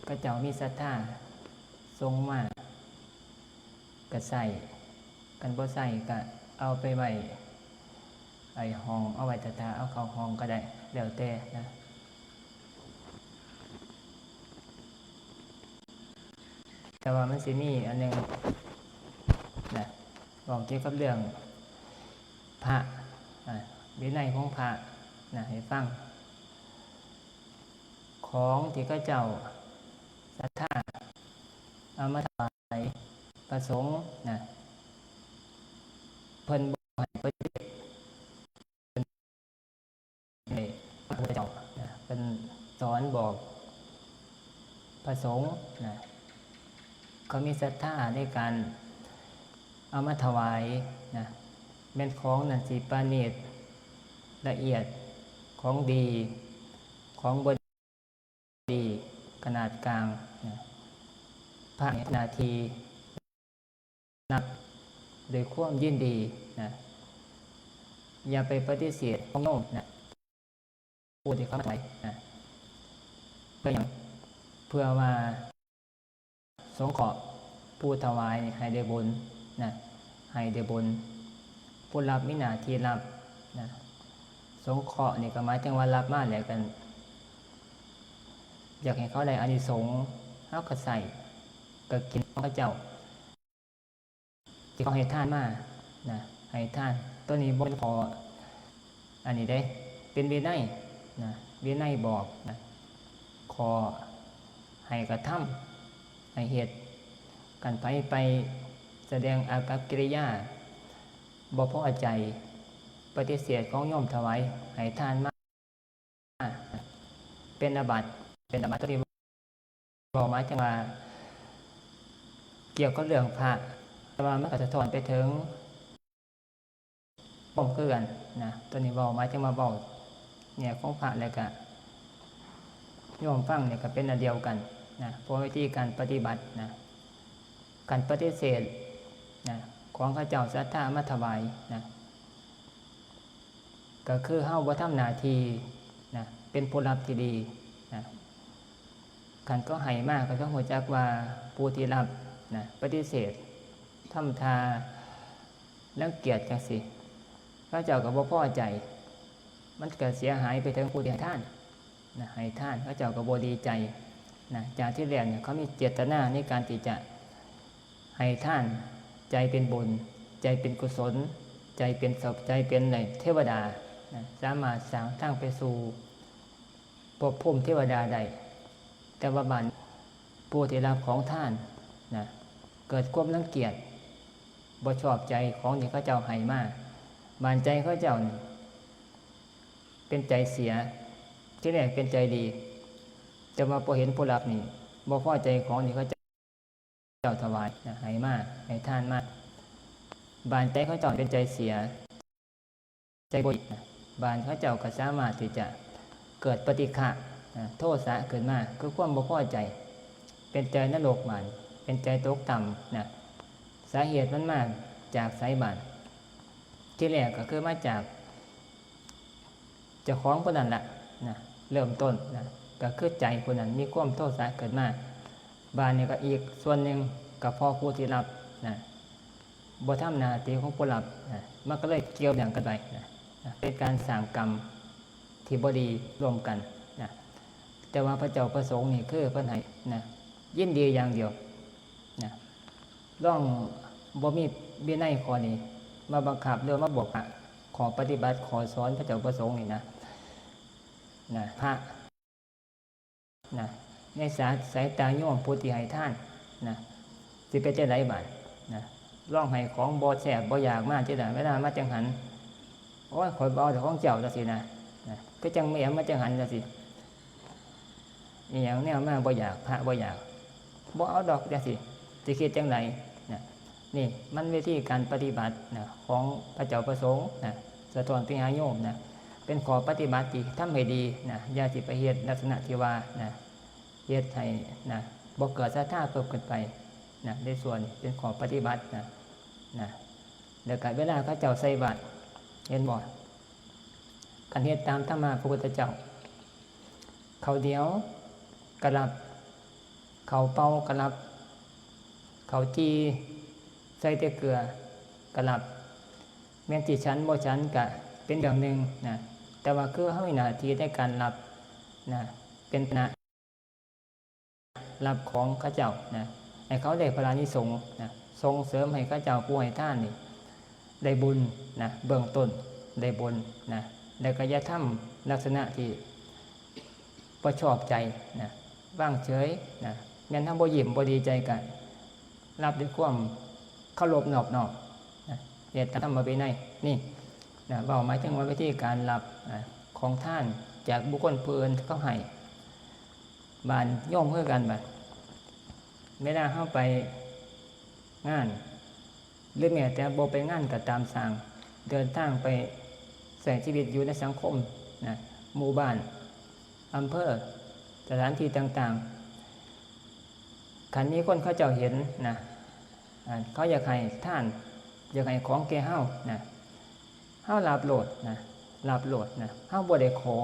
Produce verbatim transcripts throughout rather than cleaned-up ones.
เขาเจ้ามีศรัทธาส่งมา ก็ใช้ คันบ่ใช้ก็เอาไปไว้ ไอ้ห้องเอาไว้ถ่าๆ เอาเข้าห้องก็ได้ แล้วแต่นะ แต่ว่ามันสิมีอันหนึ่งนะ เว้าเกี่ยวกับเรื่องพระ อ่ะ วินัยของพระนะ ให้ฟัง ของที่เขาเจ้าศรัทธาเอามาถวายพระสงฆ์นะ เพิ่นบอกให้ปฏิบัติ ให้พระพุทธเจ้านะ เพิ่นสอนบอกพระสงฆ์นะ เขามีศรัทธาในการเอามาถวายนะ แม่นของนั่นสิประณีตละเอียด ของดี ของบ่ดี ขนาดกลางนะ พระมีหน้าที่ นับด้วยความยินดีนะ อย่าไปปฏิเสธของโยมนะ ผู้ที่เขาถวายนะ เพื่อหยัง เพื่อว่าสงเคราะห์ผู้ถวายให้ได้บุญนะ ให้ได้บุญ ผู้รับมีหน้าที่รับนะ สงเคราะห์นี่ก็หมายถึงว่ารับมาแล้วกัน อยากให้เขาได้อานิสงส์ เฮาก็ใช้ ก็กินของเขาเจ้า ที่เขาให้ทานมานะ ให้ทาน ตัวนี้บ่เป็นข้อ อันนี้เด้ เป็นวินัยนะ วินัยบอกนะ ข้อให้กระทำ ให้เฮ็ด คันไผไปแสดงอากัปกิริยา บ่พอใจ ปฏิเสธของโยมถวายให้ทานมา เป็นอาบัติ เป็นอาบัติ ตัวนี้เว้าหมายถึงว่า เกี่ยวกับเรื่องพระ แต่ว่ามันก็สะท้อนไปถึงโยมคือกันนะ ตัวนี้เว้าหมายถึงว่าเว้าแง่ของพระ แล้วก็โยมฟังเนี่ยก็เป็นอันเดียวกันนะ เพราะวิธีการปฏิบัตินะ การปฏิเสธนะ ของเขาเจ้าศรัทธามาถวายนะ ก็คือเฮาบ่ทำหน้าที่นะ เป็นผู้รับที่ดีนะ คันเขาให้มาก็ต้องรู้จักว่าผู้ที่รับนะ ปฏิเสธ ทำท่ารังเกียจจั่งซี้ เขาเจ้าก็บ่พอใจ มันก็เสียหายไปถึงผู้ที่ให้ทานนะ ให้ทาน เขาเจ้าก็บ่ดีใจนะ จากที่แรกเนี่ยเขามีเจตนาในการที่จะให้ทาน ใจเป็นบุญ ใจเป็นกุศล ใจเป็นศพ ใจเป็นในเทวดานะ สามารถสร้างทางไปสู่ภพภูมิเทวดาได้ แต่ว่าบาดผู้ที่รับของทานนะ เกิดความรังเกียจ บ่ชอบใจของที่เขาเจ้าให้มา บาดใจเขาเจ้านี่เป็นใจเสีย ที่แรกเป็นใจดี แต่ว่าพอเห็นผู้รับนี่บ่พอใจของที่เขาเจ้าถวายนะ ให้มา ให้ทานมา บาดใจเขาเจ้าเป็นใจเสีย ใจบ่ดีนะ บาดเขาเจ้าก็สามารถที่จะเกิดปฏิฆะนะ โทสะขึ้นมา คือความบ่พอใจ เป็นใจนรกบาด เป็นใจตกต่ำนะ สาเหตุมันมาจากไสบาด ที่แรกก็คือมาจากเจ้าของผู้นั้นละนะ เริ่มต้นนะ ก็คือใจผู้นั้นมีความโทสะเกิดมา บาดนี้ก็อีกส่วนหนึ่งก็เพราะผู้ที่รับนะ บ่ทำหน้าที่ของผู้รับนะ มันก็เลยเกี่ยวเนื่องกันไปนะ นะ เป็นการสร้างกรรมที่บ่ดีร่วมกันนะ แต่ว่าพระเจ้าประสงค์นี่คือเพิ่นให้นะ ยินดีอย่างเดียวนะ ลองบ่มีวินัยข้อนี้มาบังคับหรือมาบอกพระ ข้อปฏิบัติ ข้อสอนพระเจ้าประสงค์นี่นะ นะ พระ นะ ในสาย สายตาโยมผู้ที่ให้ทานนะ สิเป็นจั่งใดบาดนะ ลองให้ของบ่แซ่บบ่อยากมาจั่งใด เวลามาจั่งหัน โอ้ย ข้อยบ่เอาดอกของเจ้าจั่งซี้นะ นะ คือจั่งแม่มาจั่งหันจั่งซี้ อีหยังแนวมาบ่อยาก พระบ่อยาก บ่เอาดอกจั่งซี้ สิคิดจั่งใดนะ นี่มันวิธีการปฏิบัตินะ ของพระเจ้าประสงค์นะ สะท้อนไปหาโยมนะ เป็นข้อปฏิบัติที่ทำให้ดีนะ อย่าสิไปเฮ็ดลักษณะที่ว่านะ เฮ็ดให้นะ บ่เกิดศรัทธาเพิ่มขึ้นไปนะ ในส่วนเป็นข้อปฏิบัตินะ นะ แล้วก็เวลาเขาเจ้าใส่บาตร เห็นบ่ คันเฮ็ดตามธรรมะพระพุทธเจ้า ข้าวเหนียวก็รับ ข้าวเปล่าก็รับ ข้าวจี่ใส่แต่เกลือก็รับ แม่นสิฉันบ่ฉันก็เป็นเรื่องหนึ่งนะ แต่ว่าคือเฮามีหน้าที่ในการรับนะ เป็นนะ รับของเขาเจ้านะ ให้เขาได้ผลอานิสงส์นะ ส่งเสริมให้เขาเจ้าผู้ให้ทานนี่ ได้บุญนะ เบื้องต้นได้บุญนะ แล้วก็อย่าทำลักษณะที่บ่ชอบใจนะ วางเฉยนะ แม่นเฮาบ่ยิ้มบ่ดีใจก็รับด้วยความเคารพนอบน้อมนะ เฮ็ดตามธรรมวินัยนี่นะ เว้าหมายถึงว่าวิธีการรับนะ ของทานจากบุคคลผู้อื่นเขาให้ บาดโยมคือกันบาด เวลาเฮาไปงาน หรือแม้แต่บ่ไปงานก็ตามสร้าง เดินทางไปใช้ชีวิทอยู่ในสังคมนะ หมู่บ้าน อำเภอ สถานที่ต่างๆ คันมีคนเขาเจ้าเห็นนะ อ่า เขาอยากให้ทาน อยากให้ของแก่เฮานะ เฮารับโลดนะ รับโลดนะ เฮาบ่ได้ขอ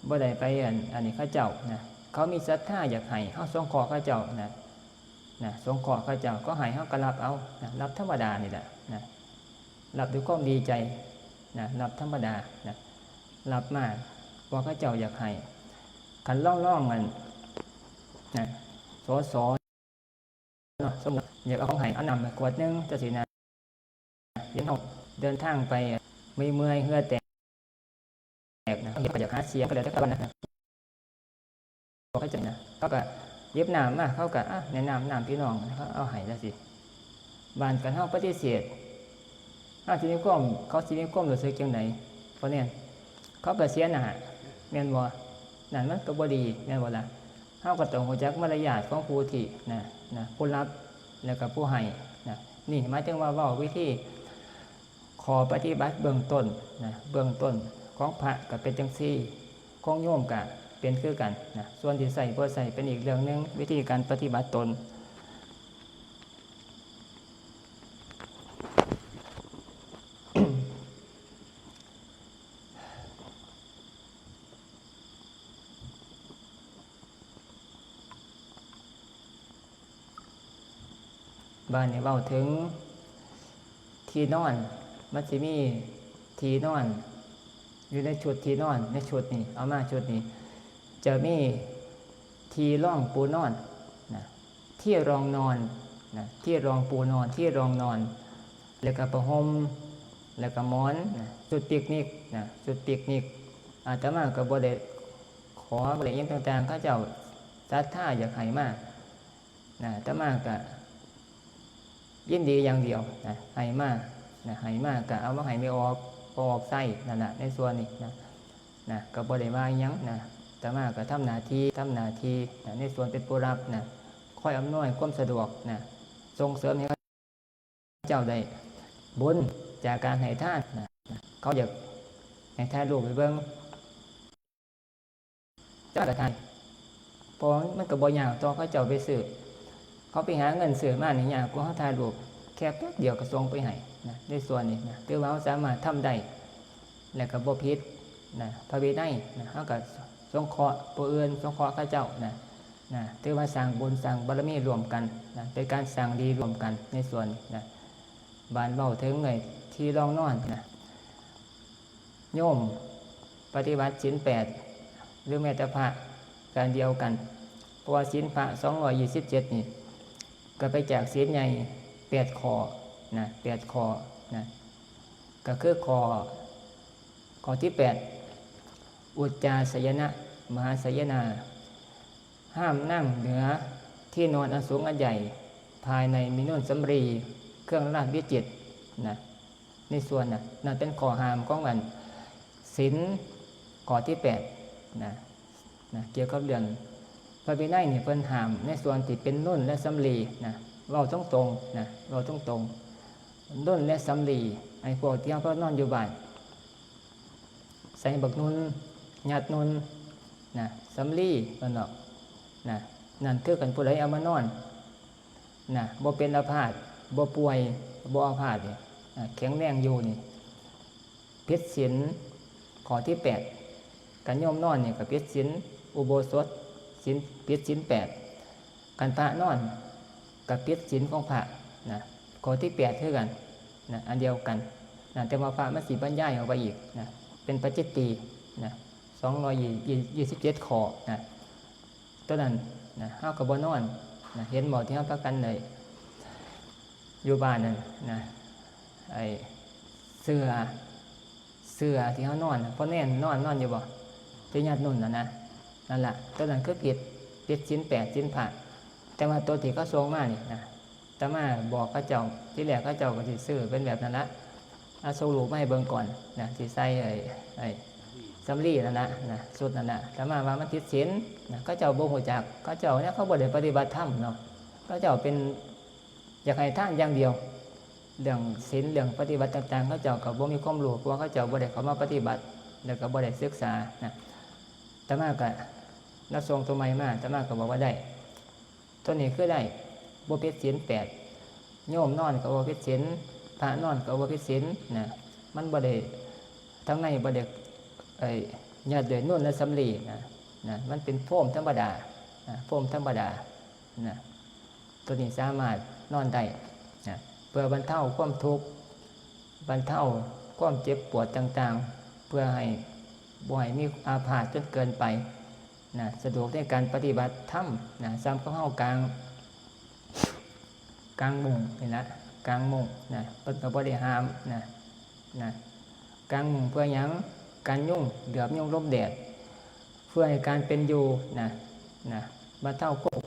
บ่ได้ไปอัน อันนี้เขาเจ้านะ เขามีศรัทธาอยากให้ เฮาสงเคราะห์เขาเจ้านะ นะ สงเคราะห์เขาเจ้า เขาให้ เฮาก็รับเอานะ รับธรรมดานี่แหละนะ รับด้วยความดีใจนะ รับธรรมดานะ รับมา เพราะเขาเจ้าอยากให้ คันลองๆ อัน นะ สส เนาะ สมมุติอยากเอาของให้ เอาน้ำให้ขวดหนึ่งจังซี้นะ เห็นเฮาเดินทางไปเมื่อยๆ เหงื่อแตกนะ เฮาก็อยากหาเสียงก็แล้วแต่เขานะ บอกเขาจังนะ เขาก็หยิบน้ำมา เขาก็ อ่ะ แนะนำน้ำพี่น้อง เขาเอาให้จังซี้ บาดคันเฮาปฏิเสธ เฮาสิมีความ เขาสิมีความรู้สึกจังใด เพราะเนี่ย เขาก็เสียหน้า แม่นบ่ นั่นมันก็บ่ดี แม่นบ่ล่ะ เฮาก็ต้องรู้จักมารยาทของผู้ที่นะ นะ ผู้รับ แล้วก็ผู้ให้นะ นี่หมายถึงว่าเว้าวิธีข้อปฏิบัติเบื้องต้นนะ เบื้องต้นของพระก็เป็นจังซี่ ของโยมก็เป็นคือกันนะ ส่วนที่ใช้บ่ใช้เป็นอีกเรื่องหนึ่ง วิธีการปฏิบัติตน บาดนี้เว้าถึงที่นอน มันสิมีที่นอน อยู่ในชุดที่นอน ในชุดนี้ เอามาชุดนี้ จะมีที่รองปูนอนนะ ที่รองนอนนะ ที่รองปูนอน ที่รองนอน แล้วก็ผ้าห่ม แล้วก็หมอนนะ ชุดปิกนิกนะ ชุดปิกนิก อาตมาก็บ่ได้ขอ บ่ได้อิหยังต่างๆ เขาเจ้าศรัทธาอยากให้มานะ อาตมาก็ยินดีอย่างเดียวนะ ให้มานะ ให้มาก็เอามาให้แม่ออก พ่อออกใช้นั่นล่ะ ในส่วนนี้นะ นะ ก็บ่ได้ว่าอิหยังนะ อาตมาก็ทำหน้าที่ ทำหน้าที่นะ ในส่วนเป็นผู้รับนะ คอยอำนวยความสะดวกนะ ส่งเสริมให้ เจ้าได้บุญจากการให้ทานนะ เขาอยากให้ถ่ายรูปให้เบิ่ง เจ้าก็ถ่าย เพราะมันก็บ่ยากต่อเขาเจ้าไปซื้อ เขาไปหาเงินซื้อมานี่ยากกว่าเฮาถ่ายรูป แค่แป๊บเดียวก็ส่งไปให้นะ ในส่วนนี้นะ ถือว่าเฮาสามารถทำได้ และก็บ่ผิดนะ พระวินัยนะ เฮาก็สงเคราะห์ผู้อื่น สงเคราะห์เขาเจ้านะ นะ ถือว่าสร้างบุญสร้างบารมีร่วมกันนะ เป็นการสร้างดีร่วมกันในส่วนนี้นะ บาดเว้าถึงไอ้ที่รองนอนนะ โยมปฏิบัติศีลแปด หรือแม้แต่พระก็อันเดียวกัน เพราะว่าศีลพระสองร้อยยี่สิบเจ็ดนี่ ก็ไปจากศีลใหญ่แปดข้อนะ แปดข้อนะ ก็คือข้อ ข้อที่แปด อุจจาสยนะ มหาสยนา ห้ามนั่งเหนือที่นอนอันสูงอันใหญ่ ภายในมีนุ่นสำลี เครื่องราชวิจิตรนะ ในส่วนนะ นั่นเป็นข้อห้ามของอันศีลข้อที่แปดนะ นะ เกี่ยวกับเรื่องพระวินัยนี่เพิ่นห้ามในส่วนที่เป็นนุ่นและสำลีนะ เว้าตรงๆ นะ เว้าตรงๆ นุ่นและสำลี ไอ้พวกที่เฮาพานอนอยู่บ้าน ใส่บักนุ่น ยัดนุ่นนะ สำลีเพิ่นเนาะนะ นั่นคือคันผู้ใดเอามานอนนะ บ่เป็นอาพาธ บ่ป่วย บ่อาพาธนี่นะ แข็งแรงอยู่นี่ ผิดศีลข้อที่แปด คันโยมนอนนี่ก็ผิดศีลอุโบสถ ศีล ผิดศีลแปด อันพระนอนก็ผิดศีลของพระนะ ข้อที่แปดคือกันนะ อันเดียวกันนะ แต่ว่าพระมันสิบรรยายออกไปอีกนะ เป็นปัจจิตตีนะ สองร้อยยี่สิบเจ็ดข้อนะ ตัวนั้นนะ เฮาก็บ่นอนนะ เห็นบ่ที่เฮาพากันได้อยู่บ้านนั่นนะ ไอ้เสื่อ เสื่อที่เฮานอนน่ะ พ่อแนนนอน นอนอยู่บ่ ที่ญาตินุ่นน่ะนะ นั่นล่ะ ตัวนั้นคือผิด ผิดศีลแปด ศีลพระ แต่ว่าตัวที่เขาส่งมานี่นะ อาตมาบอกเขาเจ้า ทีแรกเขาเจ้าก็สิซื้อเป็นแบบนั้นละ เอาส่งรูปมาให้เบิ่งก่อนนะ สิใส่ไอ้ ไอ้สำลีนั่นละนะ ชุดนั่นละ อาตมาว่ามันผิดศีลนะ เขาเจ้าบ่ฮู้จัก เขาเจ้าเนี่ยเขาบ่ได้ปฏิบัติธรรมเนาะ เขาเจ้าเป็น อยากให้ทานอย่างเดียว เรื่องศีล เรื่องปฏิบัติต่างๆ เขาเจ้าก็บ่มีความรู้ เพราะว่าเขาเจ้าบ่ได้เข้ามาปฏิบัติ แล้วก็บ่ได้ศึกษานะ อาตมาก็ ลาวส่งตัวใหม่มา อาตมาก็บอกว่าได้ ตัวนี้คือได้ บ่ผิดศีลแปด โยมนอนก็บ่ผิดศีล พระนอนก็บ่ผิดศีลนะ มันบ่ได้ ทั้งในบ่ได้ ไอ้ ยัดด้วยนุ่นและสำลีนะ นะ มันเป็นโฟมธรรมดานะ โฟมธรรมดานะ ตัวนี้สามารถนอนได้นะ เพื่อบรรเทาความทุกข์ บรรเทาความเจ็บปวดต่างๆ เพื่อให้บ่ให้มีอาพาธจนเกินไปนะ สะดวกในการปฏิบัติธรรมนะ ส่ำกับเฮากาง กางมุ้งนี่ละ กางมุ้งนะ เพิ่นก็บ่ได้ห้ามนะ นะ กางมุ้งเพื่อหยัง กันยุง เหลือบยุงลมแดด เพื่อให้การเป็นอยู่นะ นะ บรรเทาความ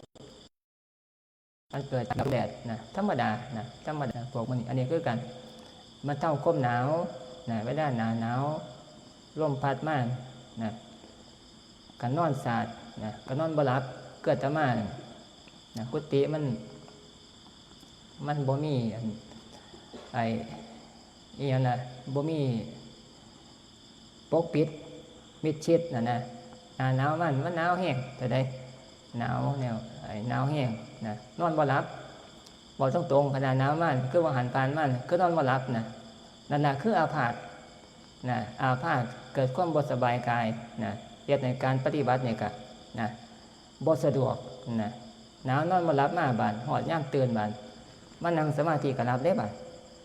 มันเกิดจากแดดนะ ธรรมดานะ ธรรมดา พวกมันนี่ อันนี้คือกัน บรรเทาความหนาวนะ เวลาหน้าหนาว ลมพัดมานะ ก็นอนสาดนะ ก็นอนบ่หลับ คืออาตมานะ กุฏิมัน มันบ่มีอัน ไอ้ อีหยังนะ บ่มี ปกปิดมิดชิดน่ะนะ หน้าหนาวมัน มันหนาวแฮงเท่าใด หนาวแนว ไอ้ หนาวแฮงนะ นอนบ่หลับ เว้าตรงๆ ขนาดหนาวมัน คือว่าหันผ่านมัน คือนอนบ่หลับนะ นั่นน่ะคืออาพาธนะ อาพาธเกิดความบ่สบายกายนะ เฮ็ดให้การปฏิบัตินี่ก็นะ บ่สะดวกนะ หนาวนอนบ่หลับมาบาด ฮอดยามตื่นบาด มานั่งสมาธิก็หลับเด้บาด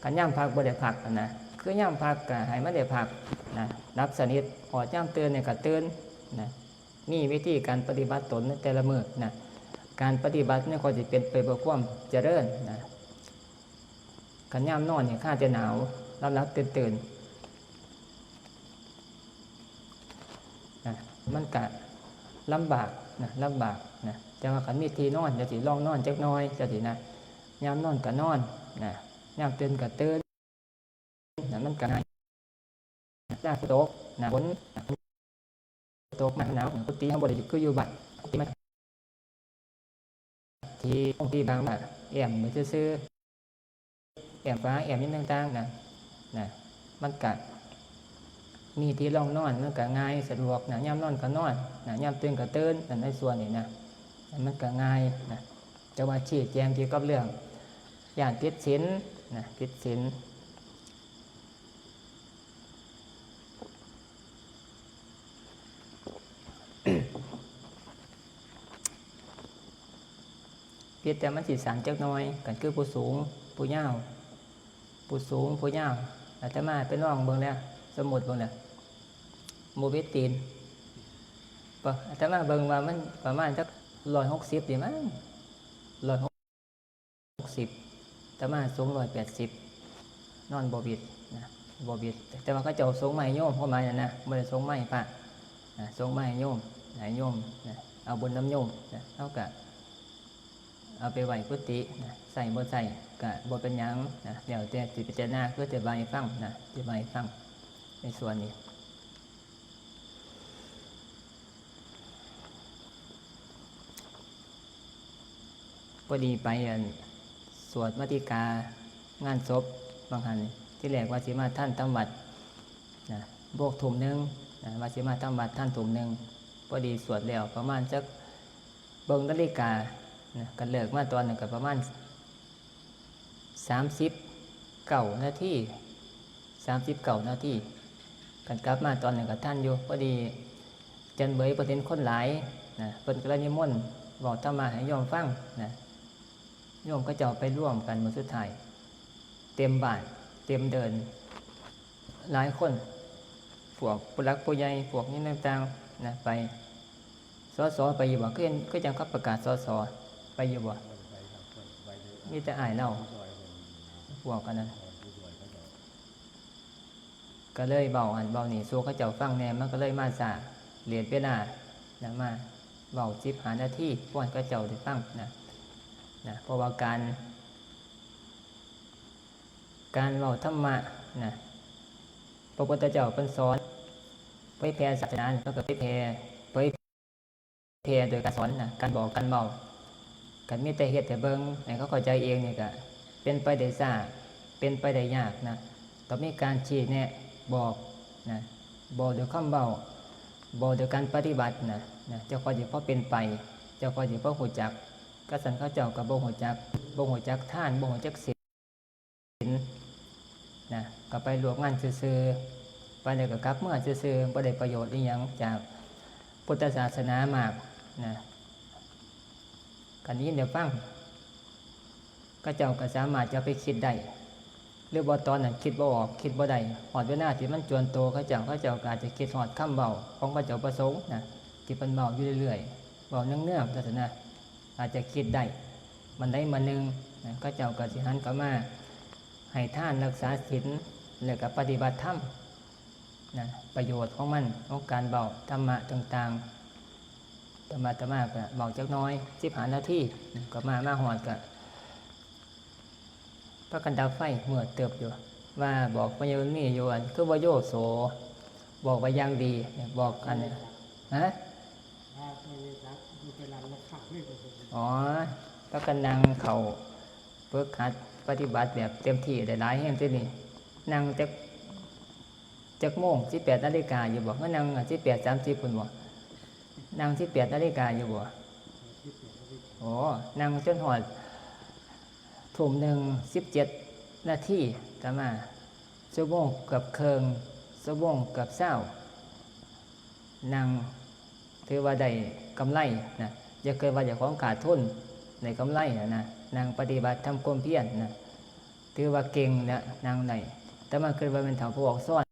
คันยามพักบ่ได้พักหั้นนะ คือยามพักก็ให้มันได้พักนะ หลับสนิท ฮอดยามตื่นนี่ก็ตื่นนะ มีวิธีการปฏิบัติตนในแต่ละมื้อนะ การปฏิบัตินี่ก็สิเป็นไปเพื่อความเจริญนะ คันยามนอนนี่คาแต่หนาว หลับๆ ตื่นๆ นะ มันก็ลำบากนะ ลำบากนะ แต่ว่าคันมีที่นอน จั่งซี้ ลองนอนจักหน่อย จั่งซี้นะ ยามนอนก็นอนนะ ยามตื่นก็ตื่นนะ มันก็ง่าย หน้าฝนตก หน้าฝน ตกมาหนาว กุฏิเฮาบ่ได้คืออยู่บ้าน กุฏิมัน ที่ห้องที่บางบ้าน แอ้มไว้ซื่อๆ แอ้มฝา แอ้มหยังต่างๆ นะ นะ มันก็มีที่รองนอน มันก็ง่าย สะดวกนะ ยามนอนก็นอนนะ ยามตื่นก็ตื่น นั่นในส่วนนี้นะ มันก็ง่ายนะ แต่ว่าชี้แจงเกี่ยวกับเรื่องย้านผิดศีลนะ ผิดศีล ผิดแต่มันสิสั้นจักหน่อย ก็คือผู้สูง ผู้ยาว ผู้สูง ผู้ยาว อาตมาไปลองเบิ่งแล้ว สมมุติเบิ่งแล้ว บ่ผิดศีล บ่ อาตมาเบิ่งว่ามันประมาณจักร้อยหกสิบนี่มั้ง ร้อยหกสิบ อาตมาสูงร้อยแปดสิบ นอนบ่ผิดนะ บ่ผิด แต่ว่าเขาเจ้าส่งมาให้โยม ความหมายนั่นนะ บ่ได้ส่งมาให้พระนะ ส่งมาให้โยม ให้โยมนะ เอาบุญนำโยมนะ เฮาก็เอาไปไว้กุฏินะ ใช้บ่ใช้ก็บ่เป็นหยังนะ แล้วแต่สิพิจารณา คืออธิบายให้ฟังนะ อธิบายให้ฟังในส่วนนี้ พอดีไปอันสวดมาติกา งานศพบางหัน ที่แรกว่าสิมาทันทำวัดนะ บวกทุ่มหนึ่งนะ ว่าสิมาทำวัดทันทุ่มหนึ่ง พอดีสวดแล้วประมาณจัก เบิ่งนาฬิกานะ ก็เลิกมาตอนนั้นก็ประมาณ สามสิบเก้านาที สามสิบเก้านาที คันกลับมาตอนนั้นก็ทันอยู่ พอดีจันเหมยเพิ่นเห็นคนหลายนะ เพิ่นก็เลยนิมนต์ เว้าธรรมะให้โยมฟังนะ โยมเขาเจ้าไปรวมกันมื้อสุดท้าย เต็มบ้าน เต็มเดิน หลายคน พวกผู้หลักผู้ใหญ่ พวกนี้ต่างๆนะ ไป สส ไปอยู่บ่ คือเห็น คือจังเขาประกาศ สส ไปอยู่บ่ มีแต่อ้ายลาวพวกอันนั้น ก็เลยเว้าหั้นเว้านี่สู่เขาเจ้าฟังแหน่ มันก็เลยมาช้า เลตเวลานะ มาเว้าสิบห้านาที พวกเขาเจ้าได้ฟังนะ นะ เพราะว่าการ การเว้าธรรมะนะ พระพุทธเจ้าเพิ่นสอน เผยแผ่ศาสนา เพิ่นก็เผยแผ่ เผยแผ่โดยการสอนนะ การบอก การเว้า คันมีแต่เฮ็ดให้เบิ่ง ให้เขาเข้าใจเองนี่ก็เป็นไปได้ช้า เป็นไปได้ยากนะ ต้องมีการชี้แนะบอกนะ บอกโดยคำเว้า บอกโดยการปฏิบัตินะ นะ เจ้าก็สิพอเป็นไป เจ้าก็สิพอฮู้จัก คันซั้นเขาเจ้าก็บ่ฮู้จัก บ่ฮู้จักทาน บ่ฮู้จักศีล นะ ก็ไปร่วมงานซื่อๆ ไปแล้วก็กลับเมือซื่อๆ บ่ได้ประโยชน์อิหยังจากพุทธศาสนามากนะ คันได้ยินได้ฟัง เขาเจ้าก็สามารถจะไปคิดได้ หรือว่าตอนนั้นคิดบ่ออก คิดบ่ได้ ฮอดเวลาที่มันจวนโตเขาเจ้า เขาเจ้าก็อาจจะคิดฮอดคำเว้าของพระเจ้าประสงค์นะ ที่เพิ่นเว้าอยู่เรื่อยๆ เว้าเนืองๆ จั่งซี้นะ อาจจะคิดได้ มื้อใดมื้อหนึ่งนะ เขาเจ้าก็สิหันเข้ามาให้ทาน รักษาศีล แล้วก็ปฏิบัติธรรมนะ ประโยชน์ของมัน ของการเว้าธรรมะต่างๆ ธรรมะ ธรรมะก็เว้าจักหน่อย สิบห้านาที ก็มา มาฮอดก็ พากันดับไฟ มืดตึ๊บอยู่ ว่าบอกพญาบุญมีอยู่ อันคือบ่โยโส บอกว่าอย่างดี บอกอันนี้ ฮะ อ๋อ พากันนั่งเข้าฝึกหัดปฏิบัติแบบเต็มที่ ได้หลายแฮงตินี่ นั่งจัก จักโมง สิบแปดนาฬิกาอยู่บ่ คือนั่ง สิบแปดสามสิบ พุ้นบ่ นั่ง สิบแปดนาฬิกาอยู่บ่ โอ้ นั่งจนฮอด ทุ่มหนึ่ง สิบเจ็ดนาที อาตมา ชั่วโมงเกือบเคิ่ง ชั่วโมงเกือบซาว นั่ง ถือว่าได้กำไรนะ อย่าคิดว่าเจ้าของขาดทุน ได้กำไรนะ นั่งปฏิบัติ ทำความเพียรนะ ถือว่าเก่งนะ นั่งได้ อาตมาคิดว่าแม่นเฒ่าผู้ออกสอน